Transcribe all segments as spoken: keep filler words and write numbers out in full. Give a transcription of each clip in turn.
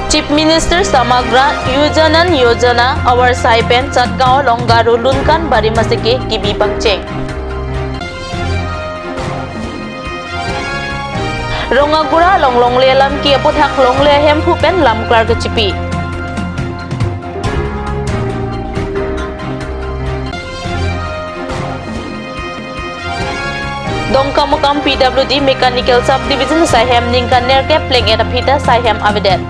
Chief Minister Samagra Yujanan Yojana avarsai pen Satgaon along Garo Lunkan Barim aseke kebi pangcheng. Rongagora along longle alam ke aputhak longle ahemphu pen lamklar kachipi. Dongkamukam P W D Mechanical Subdivision asaihem ningkan nerkep pleng-et aphi ta saihem avedet.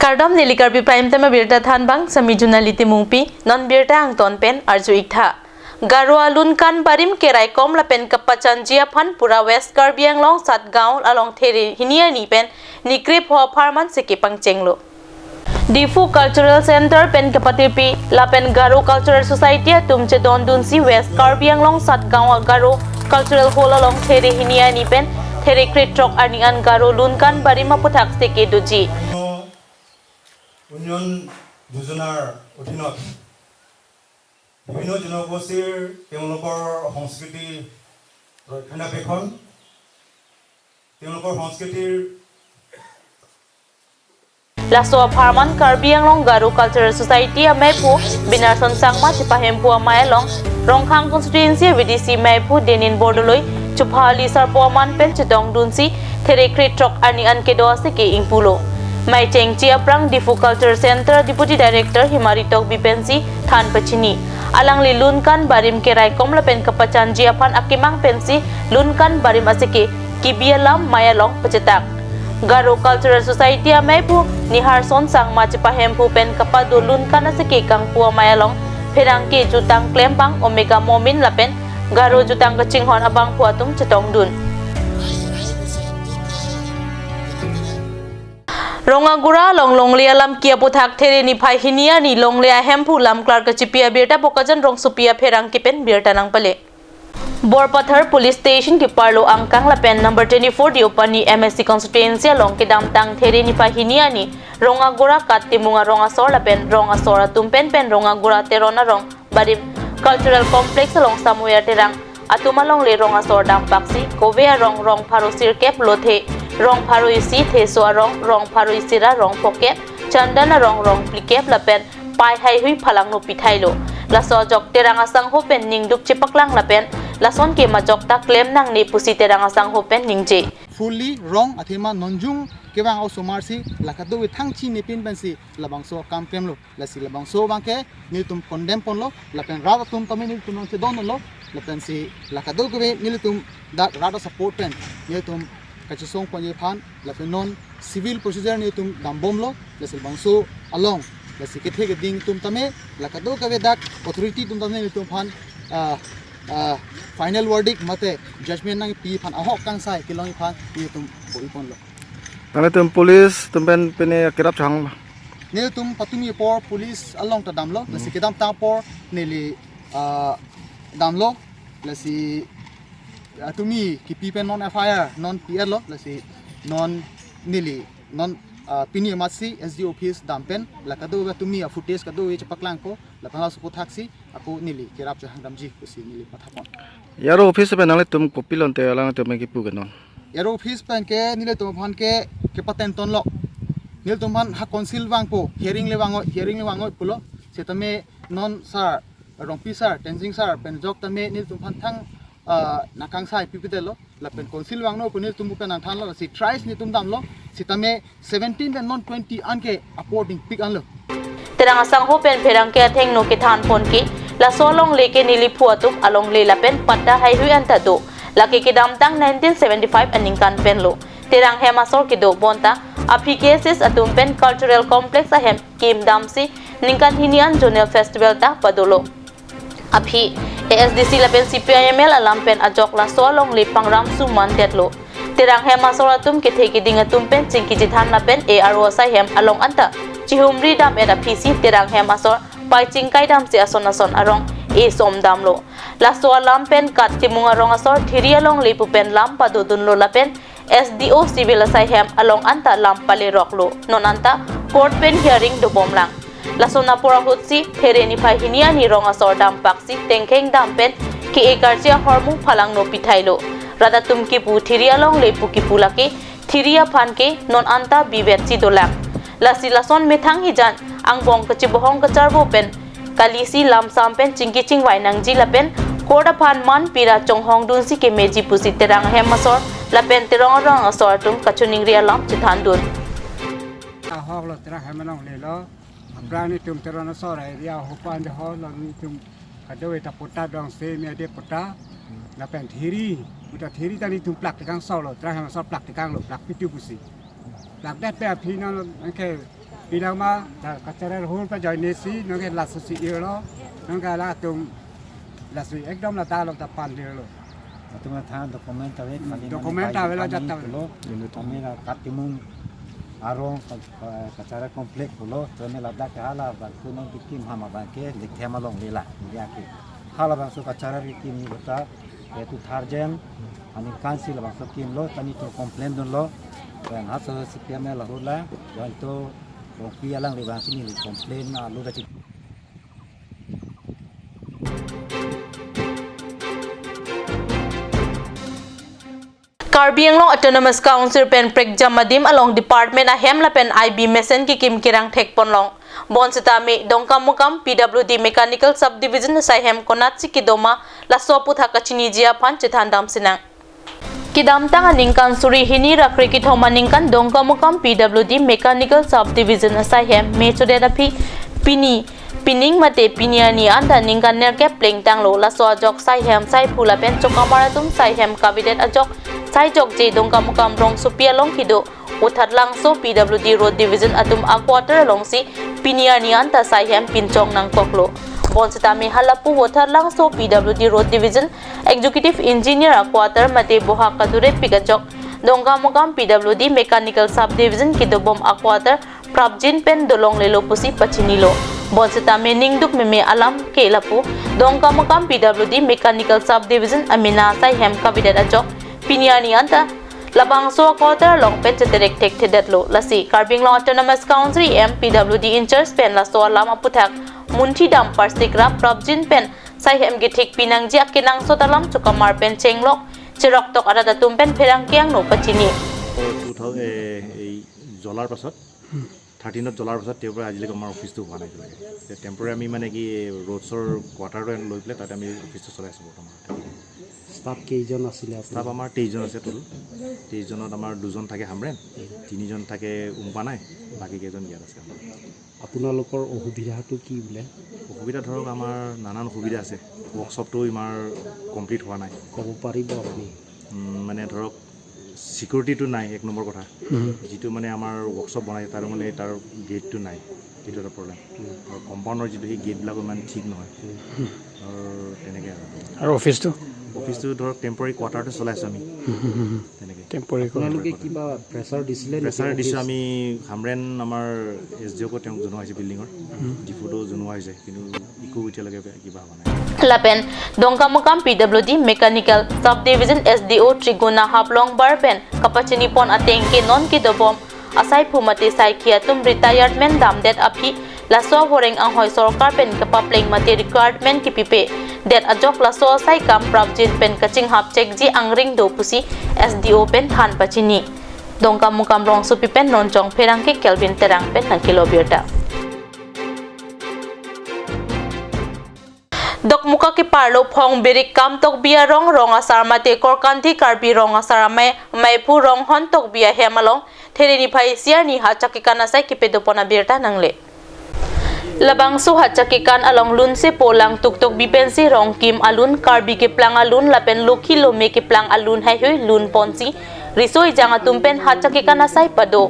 Kardom, neli Karbi Prime Time abirta thanbang, sami Junali Timungpi, non birta angton pen arju iktha. Garo alunkan barim keraikom lapen kapachanji aphan pura West Karbi Anglong Satgaon along There hini arni pen nikrepho apharman seke pangchenglo. Diphu Cultural Center pen kepatirpi lapen Garo Cultural Society atum chedondunsi West Karbi Anglong Satgaon Garo Cultural Hall along There hini arni pen There krethrok arni an Garo Lunkan Barim aputhak seke doji. উন্নয়ন যোজনাৰ অধীনত বিভিন্ন জনগোষ্ঠীৰ তেওঁলোকৰ সংস্কৃতি ৰক্ষণাবেক্ষণ, তেওঁলোকৰ সংস্কৃতিৰ Laso apharman Karbi Anglong Garo Cultural Society ameiphu Binarson Sangma chepahemphu amei along Rongkhang Constituency V D C meiphu Denin Bordoloi chupha ali sarpo aman pen chetongdunsi There krethrok arni an kedo aseke ingpulo. Mei chengche aphrang Diphu Cultural Center Deputy Director Himari Tokbi pensi than pachini. Alangli Lunkan Barim keraikom lapen kapachanji aphan akemang pensi Lunkan Barim aseke kebi alam mei along pachetak. Garo Cultural Society ameiphu Niharson Sangma chepahemphu pen kapado Lunkan aseke kangpu amei along pherangke jutang klembang Omega Momin lapen Garo jutang kachinghon abangphu atum chetongdun. Rongagora along longle alam ke aputhak There niphai hini arni longle ahemphu lamklar kachipi abirta Bokajan rongsopi apherangke pen birta nangpale. Borpathar Police Station keparlo angkang lapen number twenty-four Deopani M A C constituency along kedamtang There niphai hini arni Rongagora Kat Timung arong asor lapen rong asor atum pen pen Rongagora Teron arong Barim Cultural Complex along Samuel Terang atum alongle rong asor dampaksi kove arong rong pharo sirkep, Lothe rong pharo isi, Theso arong rong pharo isi ra rong phokep, Chandan arong rong phlikep lapen pai haihui phalangno pithailo. Laso ajok Terang asangho pen ningduk chepaklang lapen lason ke majok ta klem nangne pusi Terang asangho pen ningje. Fully wrong, athema nonjung kevang osomar si la kadokave thangchi nepin pensi labangso akam klemlo. Lasi labangso abangke nelitum condemn ponlo lapen rat atum tame nelitum nangchedonlo lapensi la kadokave nelitum dak rat a-support pen nelitum kachesong ponji aphan lapen non civil procedure nelitum dambomlo, lasi labangso along, lasi kethe keding atum tame la kadokave dak authority atum tame nelitum aphan, ah, ah, final verdict mate judgment nangpi aphan ahok kangsai kelongji aphan nelitum bor-i ponlo. Nanglitum police atum pen pine kerap chehang? Nelitum patumi apor police along ta damlo, lasi kedamtang apor neli, ah, damlo, lasi atumi kipi pen non F I R non P R lo, lasi non neli non, ah, pini amatsi S D O office dam pen la kadokave atumi a-footage kadokave chepaklangpo lapen laso aputhak si ako neli kerap chehang damji pusi neli pathapon. Aro office pen nanglitum kopi lonte alangtum kipu ke non? Aro office pen ke nelitum aphan ke kepatentonlo. Nelitum aphan ha council vangpo, hearing le vangoi, hearing le vangoi pulo. Setame non sir, Rongpi sir, Tensing sir pen ajok tame nelitum aphan thang, ah, nangkangsai pipedetlo. Lapen council vangno pu nelitum pen nangthanlo, si thrice nelitum damlo. Setame seventeen pen non twenty anke apor dingpik anlo. Terang asangho pen pherangke athengno kethan ponke, laso alongle ke neliphu atum alongle lapen patta haihui anta do. Lake kedamtang nineteen seventy-five aningkan penlo. Terang hem asor kedo bonta aphi cases atum pen cultural complex ahem kim damsi ningkan hini an zonal festival ta padolo. Aphi A S D C lapen C P I M L alam pen ajok laso alongle pangram sum mandetlo. Terang hem asor atum kethe keding atum pen chingki chethan lapen A R O asai hem along anta chihumri dam-et aphi si Terang hem asor pai chingkai damsi ason ason arong e som damlo. Laso alam pen Kat Timung arong asor There alongle pu pen lam padodunlo lapen S D O civil asai hem along anta lam paleroklo. Non anta court pen hearing dobomlang. Lason apor ahutsi There niphai hini arni rong asor dampaksi tengkheng dam pen ke-e karchi ahormu phalangno pithailo. Rat atum kipu thiri alongle pu kipu lake thiri aphan ke non anta bivetsi dolang. Lasi lason methang hijan angbong kachebohong kacharvo pen kalisi lamsam pen chingki chingvai nangji lapen court aphan man pira chonghong dunsi kemeji pusi Terang ahem asor lapen Terang arong asor atum kachiningri alam chethandun. Ahok lo Terang ahem alongle lo. Aphrang netum Terang asor area hopan de ho lo netum kado eta pota dong se me de pota. Lapen thiri, uta thiri ta netum plak tekang solo, Terang ahem asor plak tekang lo, plak pitu pusi. Plak det pe aphi non ke pinama ta kacharar hol pa join si, non ke laso si ir lo, non ke latum laso ekdom la ta lo ta pan dir lo. Atum than document ave, Hmm, kami document mane ave la kami jat ave. Pulo, kami la Katimung arong ka-, ka-, kacharar complex pulo, kami ladak ke hala bangso non kikim hama bangke, likthem alongle la, dia ke. Hala bangso kacharar kikim ni kota, yaitu tharjen, aningkan si labangso kimlo, ta netum complain dunlo, dan haso C P M lahut la, join to, Rongpi alongle bangsi neli complain na lo da chik. Karbi Anglong Autonomous Council pen prekjam adim along department ahem lapen I B mesen kikim kerang thekponlong. Bonsitame Dongkamukam P W D Mechanical Subdivision asai hem konatsi kedo ma laso aputhak kachiniji aphan chethan dam sinang. Kedamtang aningkan suri hini ra kre kethom aningkan Dongkamukam P W D Mechanical Subdivision asai hem me chodet aphi pini pining mate pini arni anta ningkan nerkep plengtanglo. Laso ajok sai hem, sai phu lapen chokamar atum sai hem kavedet ajok sai jokje Dongkamukam rongsopi along kedo Vothatlangso P W D Road Division atum a-quarter alongsi pini arni anta sai hem pinchong nangkoklo. Bonsitame halapu Vothatlangso P W D Road Division Executive Engineer a-quarter mate bohak kadurepik ajok Dongkamukam P W D Mechanical Subdivision kedobom a-quarter prapjin pen dolonglelo pusi pachinilo. Bonsitame ningduk meme alam ke lapu Dongkamukam P W D Mechanical Subdivision amena sai hem kavedet ajok pini arni anta labangso a-quarter along pen cheterek thekthedetlo. Lasi Karbi Anglong Autonomous Council M P W D in-charge pen laso alam aputhak munthi dam parsik ra prapjin pen sai hem kethik pinangji akenangsot alam chokamar pen chenglok cheroktok arat atum pen pherangke angno pachini. Two thousand এই জ্বলাৰ পাছত, থাৰ্টিনত জ্বলাৰ পাছত তেওঁৰ পৰা আজিলৈকে আমাৰ অফিচটো হোৱা নাই এতিয়ালৈকে। এতিয়া টেম্পৰেৰী আমি মানে কি ৰোডছৰ কোৱাৰ্টাৰটো লৈ পেলাই তাতে আমি অফিচটো চলাই আছোঁ বৰ্তমান। ষ্টাফ কেইজন আছিলে আপোনাৰ? ষ্টাফ আমাৰ তেইছজন আছে টোটেল। তেইছজনত আমাৰ দুজন থাকে হামৰেণ, তিনিজন থাকে উমপানাই, বাকী কেইজন ইয়াত আছে আমাৰ। আপোনালোকৰ অসুবিধাটো কি বোলে? অসুবিধা ধৰক আমাৰ নানান অসুবিধা আছে, ৱৰ্কশ্বপটো আমাৰ কমপ্লিট হোৱা নাই। ক'ব পাৰিব আপুনি? উম, মানে ধৰক ছিকিউৰিটিটো নাই এক নম্বৰ কথা। হুম। যিটো মানে আমাৰ ৱৰ্কশ্বপ বনাই তাৰ মানে তাৰ গেটটো নাই, সেইটো এটা প্ৰব্লেম। হুম। আৰু কম্পাউণ্ডৰ যিটো সেই গেটবিলাকো ইমান ঠিক নহয়। হুম। আৰু তেনেকৈ আৰু। আৰু অফিচটো? অফিচটো ধৰক টেম্পৰেৰী কোৱাৰ্টাৰটো চলাই আছোঁ আমি। হুম, হুম, হুম, হুম। তেনেকৈ। টেম্পৰেৰী আপোনালোকে কোৱাৰ্টাৰ। কিবা প্ৰেছাৰ দিছিলে নেকি প্ৰেছাৰ দিছোঁ অফিচ? আমি হামৰেণ আমাৰ এছ ডি অ'কো তেওঁক জনোৱা হৈছে বিল্ডিঙৰ। হুম। ডিফুটো জনোৱা হৈছে, কিন্তু একো এতিয়ালৈকে কিবা হোৱা নাই। Lapen Dongkamukam P W D Mechanical Subdivision S D O Trigona Haplongbar pen kapachini pon ateng ke non kedobom asai phu mate saikhi atum retirement damdet aphi laso ahoreng anghoi sorkar pen kapapleng mate requirement kipipedet ajok laso asai kam prapjin pen kachinghap chekji angring do pusi S D O pen than pachini. Dongkamukam rongsopi pen non chong pherangke Kelvin Terang pen nangkelo birta. Dokmoka keparlo Phongbirik Kamtokbi arong rong asar mate Korkanthi Karbi rong asar amei, ameiphu Ronghon Tokbi ahem along There niphai isi arni hachak kekan asai kepedopon abirta nangle. Labangso hachak kekan along lunsepo Langtuk Tokbi pensi Rongkim alun, Karbi keplang alun lapen Lokhi Lome keplang alun heihui lunponsi riso ejang atum pen hachak kekan asai pado.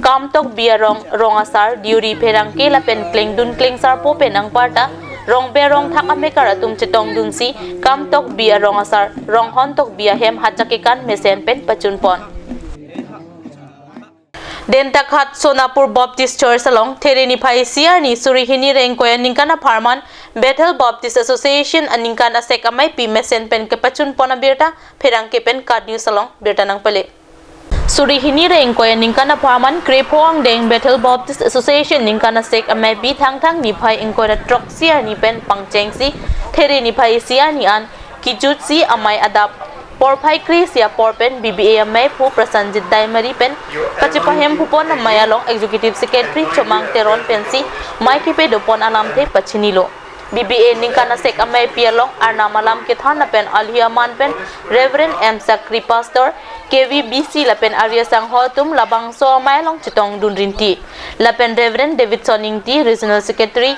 Kamtokbi arong, rong asar, diuri pherangke lapen klengdun klengsarpo pen anparta rongber rongthak amekar atum chetongdunsi Kamtokbi arong asar, Ronghon Tokbi ahem hachak kekan mesen pen pachunpon. Dentakhat Sonapur Baptist Church along There niphai isi arni suri hini ra ingkoi aningkan apharman Bethel Baptist Association aningkan asek ameipi mesen pen kepachunpon abirta pherangke pen KAT News along birta nangpale. Suri hini ra ingkoi aningkan apharman krepho angdeng Bethel Baptist Association ningkan asek ameipi Thangthang niphai ingkoi ra throksi arni pen pangchengsi There niphai isi arni an kejutsi amei adap porphai kre-isi apor pen B B A ameiphu Prasanjit Daimari pen kachepahem phupon amei along Executive Secretary Chomang Teron pensi mei kepadopon alamthe pachinilo. B B A ningkan asek ameipi along arnam alam kethan lapen alhi aman pen Reverend M Sakri, Pastor K V B C lapen Arya Sangho atum labangso amei along chetongdun rinti. Lapen Reverend Davidson Ingti, Regional Secretary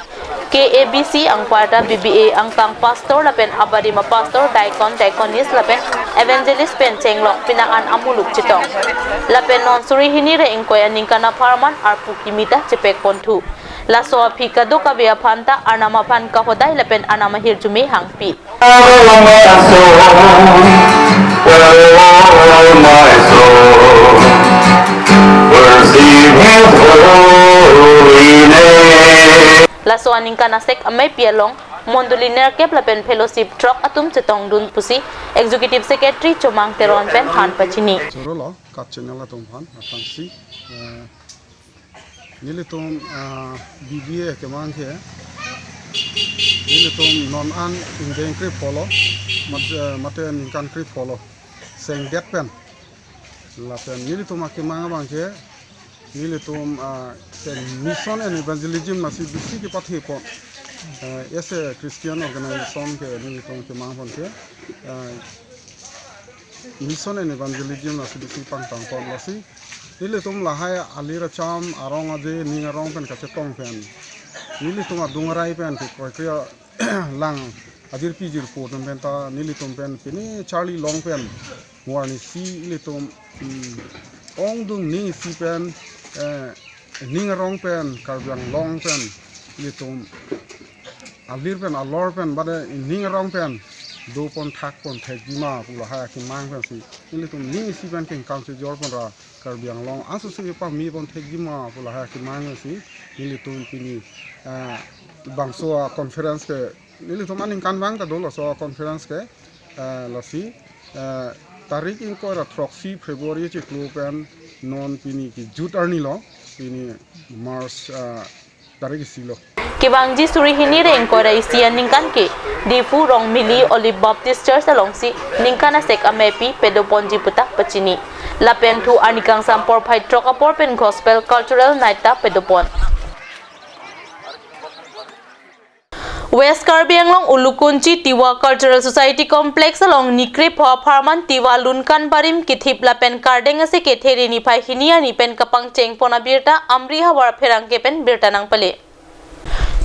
K A B C, angparta B B A angkang pastor lapen abarim apastor, deacon, deaconess lapen evangelist pen chenglok pinang an amuluk chetong. Lapen non suri hini ra ingkoi aningkan apharman arpu kimi ta chepekponthu. Laso aphi kadokave aphan ta arnam aphan kahodai lapen arnam ahirjume hangpi. All my soul, oh, my soul, worship his holy name. Laso aningkan asek ameipi along mondoli nerkep lapen fellowship throk atum chetongdun pusi Executive Secretary Chomang Teron pen than pachini. Chorolo, kat channel atum aphan, aphan si, eh, nelitum, ah, B B A kemang ke, nelitum non an ingdeng krepho lo, mat-, eh, mate ningkan krepho lo, sengdet pen. Lapen nelitum akemang abang ke, nelitum, ah, ke mission and evangelism masi bisi kepathepon. Eh, as a Christian organization ke nelitum kemangbom ke, ah, mission and evangelism lasi bisi pangtangpon lasi. Nelitum lahai alir acham arong aje ning arong pen kachetong pen, nelitum adung arai pen ke kroikre lang ajirpi jirpo atum pen ta nelitum pen pini charli long pen mo arnisi ilitum, mm, ongdung ning isi pen, eh, ning arong pen, Karbi Anglong pen, ilitum alir pen, alor pen, bade ning arong pen dopon thakpon thekji ma pu lahai akemang pensi, ilitum ning isi pen kengkam si jorpon ra Karbi Anglong angsose pamepon thekji ma pu lahai akemang pensi, ilitum pini, eh, bangso a-conference ke, ilitum aningkanvang ta dolo laso a-conference ke, eh, lasi, eh, tarik ingkoi ra throksi February chiklo pen non pini kejut arni lo, pini March, eh, tarik isi lo. Kevangji suri hini ra ingkoi ra isi aningkan ke Diphu Rongmili Olive Baptist Church alongsi ningkan asek ameipi padoponji puta pachini. Lapen thu arni kangsam porphai throk apor pen Gospel Cultural Night ta padopon. West Karbi Anglong Ulukunchi Tiwa Cultural Society Complex along ni krepho apharman Tiwa Lunkan Barim kethip lapen kardeng aseke There niphai hini arni pen kapangchengpon abirta Amri havar pherangke pen birta nangpale.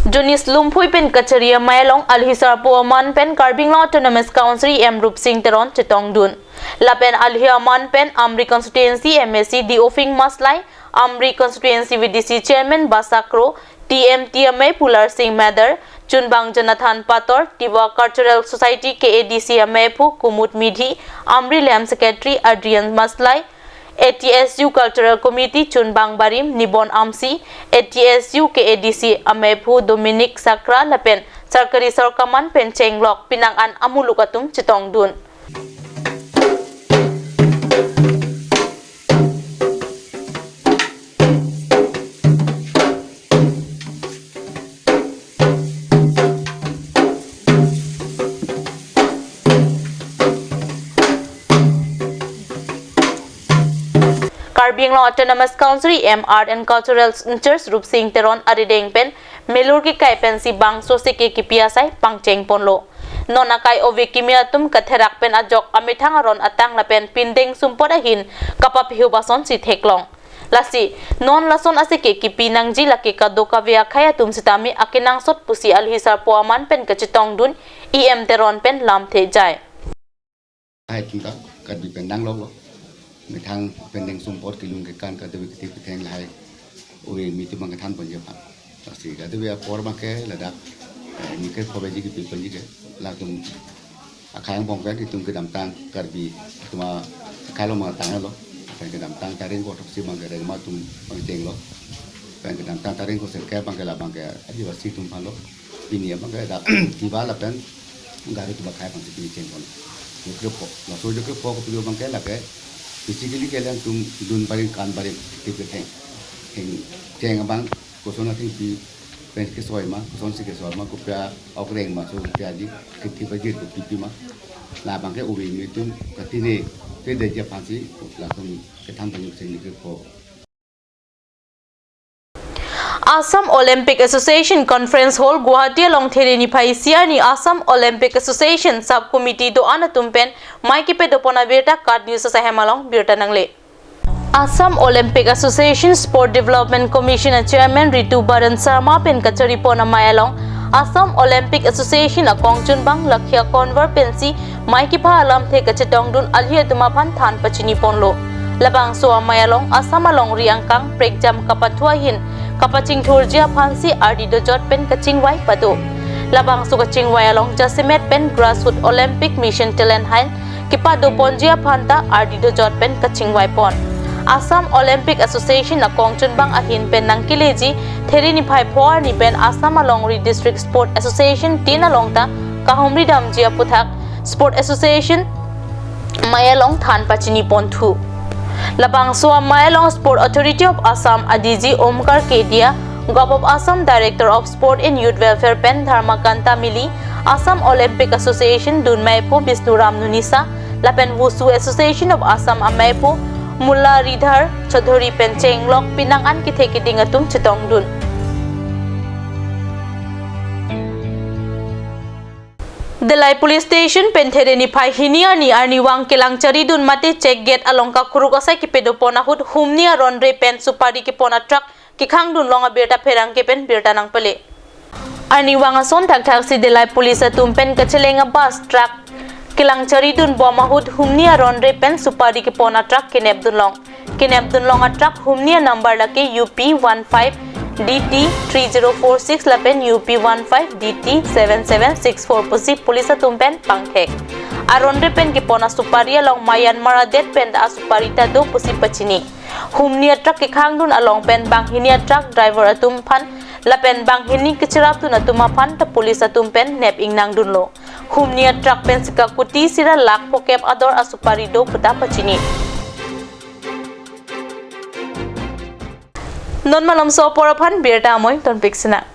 Jonis Lumphui pen kachari amei along alhi sarpo aman pen Karbi Anglong Autonomous Council E M Rupsing Teron chetongdun. Lapen alhi aman pen Amri Constituency M A C Diofing Maslai, Amri Constituency V D C Chairman Basakro, T M T ameiphu Larsing Madar, Chunbang Jonathan Pator, Tiwa Cultural Society K A D C ameiphu Kumud Midhi, Amri Lem Secretary Adrian Maslai, A T S U Cultural Committee Chunbang Barim Nibon Amsi, A T S U K A D C ameiphu Dominic Sakra lapen sarkari sarkaman pen chenglok pinang an amuluk atum chetongdun. Karbi Anglong Autonomous Council E M Art and Cultural in-charge Rupsing Teron arideng pen melur kekai pensi bangso seke kepi asai pangchengponlo. Non akai ove kimi atum katherak pen ajok amethang aron atang lapen pindeng sumpot ahin kapapihu bason si theklong. Lasi, non lason aseke kepi nangji lake kadokave akhei atum sitame akenangsot pusi alhi sarpo aman pen kachetongdun E M Teron pen lamthe jai. Hai tum ta, Karbi pen dangloklo. Methang pindeng sumpot kelung kekan kadokave kethe ketheng lahai ove kimi atum abang kethanponji aphan. Lasi kadokave apor abang ke ladak, eh, ni krepho beji kepiponji ke. Latum akhei angbong pen itum kedamtang Karbi atum akhei along abang tanglo. Pen kedamtang tarik ingkoi throksi abang ke rengma atum pangchenglo. Pen kedamtang tarik ingkoi sirkep abang ke labang ke Adivasi atum aphanlo. Pini abang ke dak Tiwa lapen Garo atum akhei abang si pini chengpon. Jo krepho. Laso jo krepho kepi abang ke lake Basically ke alangtum dun barim kan barim tip ketheng. Heng cheng abang koson athengpi pen kesoi ma, kosonsi kesoi ma, kopi a-ok reng ma, so kopi aji, kethip ajir kopi pi ma. Labang ke ove me atum katine, te deja aphansi, latum kethan panyuk seng ni ke po. Assam Olympic Association Conference Hall, Guwahati along There niphai isi arni Assam Olympic Association Sub Committee do-an atum pen mei kepadopon abirta KAT News asahem along birta nangle. Assam Olympic Association Sport Development Commission a Chairman Ritu Baran Sharma pen kacharipon amei along Assam Olympic Association akongchunbang Lakhia Konwar pensi mei kepha alamthe kachetongdun ali atum aphan than pachiniponlo. Labangso amei along Assam alongri angkang prekjam kapathu ahin kapachingthurji aphansi ardi dojot pen kachingvai pado. Labangso kachingvai along jasemet pen Grassroot Olympic Mission Talent Hunt kepadoponji aphan ta ardi dojot pen kachingvaipon. Assam Olympic Association akongchunbang ahin pen nangkeleji There niphai pho arni pen Assam alongri District Sport Association tin along ta kahumri damji aputhak Sport Association mei along than pachiniponthu. Labangso amei along Sport Authority of Assam a D G Omkar Kedia, Govt of Assam Director of Sport and Youth Welfare pen Dharmakanta Mili, Assam Olympic Association dunmeiphu Bisnuram Nunisa, lapen Wushu Association of Assam ameiphu Mularidhar Chaudhary pen chenglok pinang an kethe keding atum chetongdun. Dillai Police Station pen There niphai hini arni arnivang kelang charidun mate check gate along kakuruk asai kepadopon ahut humni aron re pen supari kepon a-truck kekhangdun long abirta pherangke pen birta nangpale. Arnivang ason thakthaksi Dillai Police atum pen kacheleng a-bus truck kelang charidunbom ahut humni aron re pen supari kepon a-truck kenepdun long. Kenepdun long a-truck humni a-number lake U P one five D T three zero four six lapen U P one five D T seven seven six four pusi police atum pen pangthek. Aron re pen kepon asupari along Myanmar adet pen asupari ta do pusi pachini. Humni a-truck kekhangdun along pen banghini a-truck driver atum aphan lapen banghini kecherapdun atum aphan ta police atum pen nep ingnangdunlo. Humni a-truck pen sika kuti sira lakh phokep ador asupari do puta pachini. Non malomso apor aphan birta amoi tonpik sina.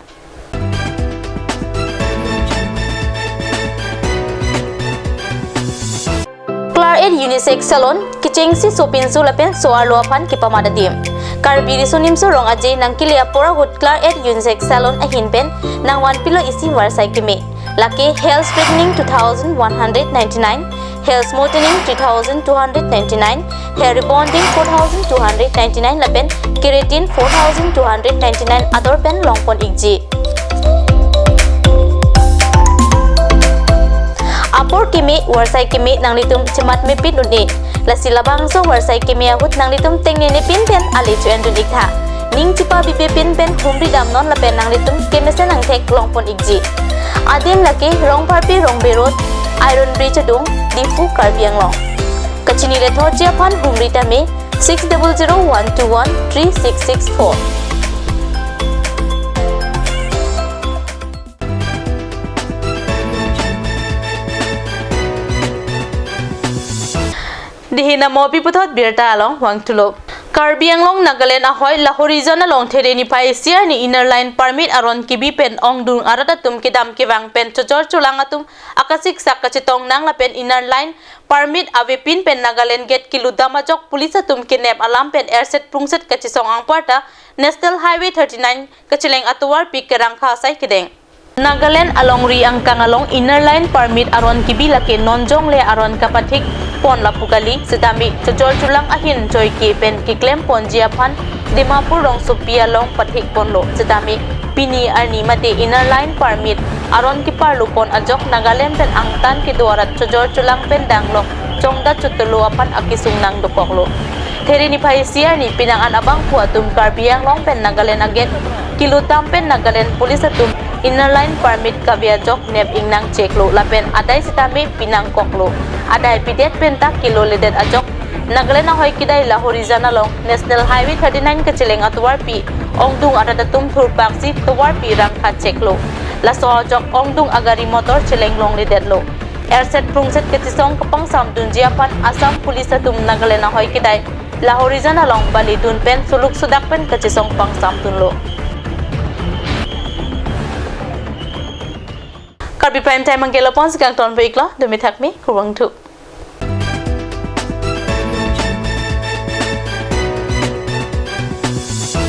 Clark Unisex Salon, kechengsi sopinso lapen so-arlo aphan kepamat adim. Karbi Riso Nimso Rong Aje nangkele apor ahut Clark Unisex Salon ahin pen nangvanpilo isi varsai keme. Lake hair straightening two thousand one hundred ninety-nine, hair smoothening three thousand two hundred ninety-nine, hair rebonding four thousand two hundred ninety-nine lapen keratin four thousand two hundred ninety-nine ador pen longpon ikji. Apor keme, varsai keme nanglitum chematmepin un-e. Lasi labangso varsai keme ahut nanglitum tengnenepin pen ale cho-endun iktha. Ning chepabibepin pen humri damnon lapen nanglitum kemesen angthek longpon ikji. Adim lake Rongpharpi Rongbe Road, Iron Bridge adung, Diphu, Karbi Anglong. Kachini lethotji aphan humri tame six double zero one two one three six six four. Dihina mopi puthot birta along vangthulo. Karbi Anglong Nagaland ahoi Lahorijan along There niphai isi arni Inner Line Permit aron kebi pen ongdung arat atum kedam kevang pen chojor cholang atum akasiksak kachetong nang lapen Inner Line Permit avepin pen Nagaland gate kelutdam ajok police atum kenep alam pen erset prungset kachesong anparta National Highway thirty-nine kacheleng atovarpi kerangkha asai kedeng. Nagaland alongri angkang along Inner Line Permit aron kebi lake non jongle aron kapathik pon lapu kali, setame chojor cholang ahin joike pen keklem ponji aphan Dimapur rongsopi along pathik ponlo, setame pini arni mate Inner Line Permit aron keparlu pon ajok Nagaland pen angtan kedo arat chojor cholang pen danglok chongdat chotolo aphan akesung nangdokoklo. There niphai isi arni penang an abangphu atum Karbi Anglong pen Nagaland a-gate kelutdam pen Nagaland police atum Inner Line Permit kave ajok nep ingnang cheklo lapen adai setame pinangkoklo. Adai pidet pen ta keloledet ajok Nagaland ahoi kedai Lahorijan along National Highway thirty-nine kacheleng atovarpi ongdung arat atum thurpaksi tovarpi rangkha cheklo. Laso ajok ongdung agari motor cheleng longledetlo. Erset prungset kachesong kapangsam dunji aphan Assam Police atum Nagaland ahoi kedai Lahorijan along bali dun pen suluk sudak pen kachesong pangsam dunlo. Karbi Prime Time angke lapu-an si kangtonpik lo, dumi thakmi, kurvangthu.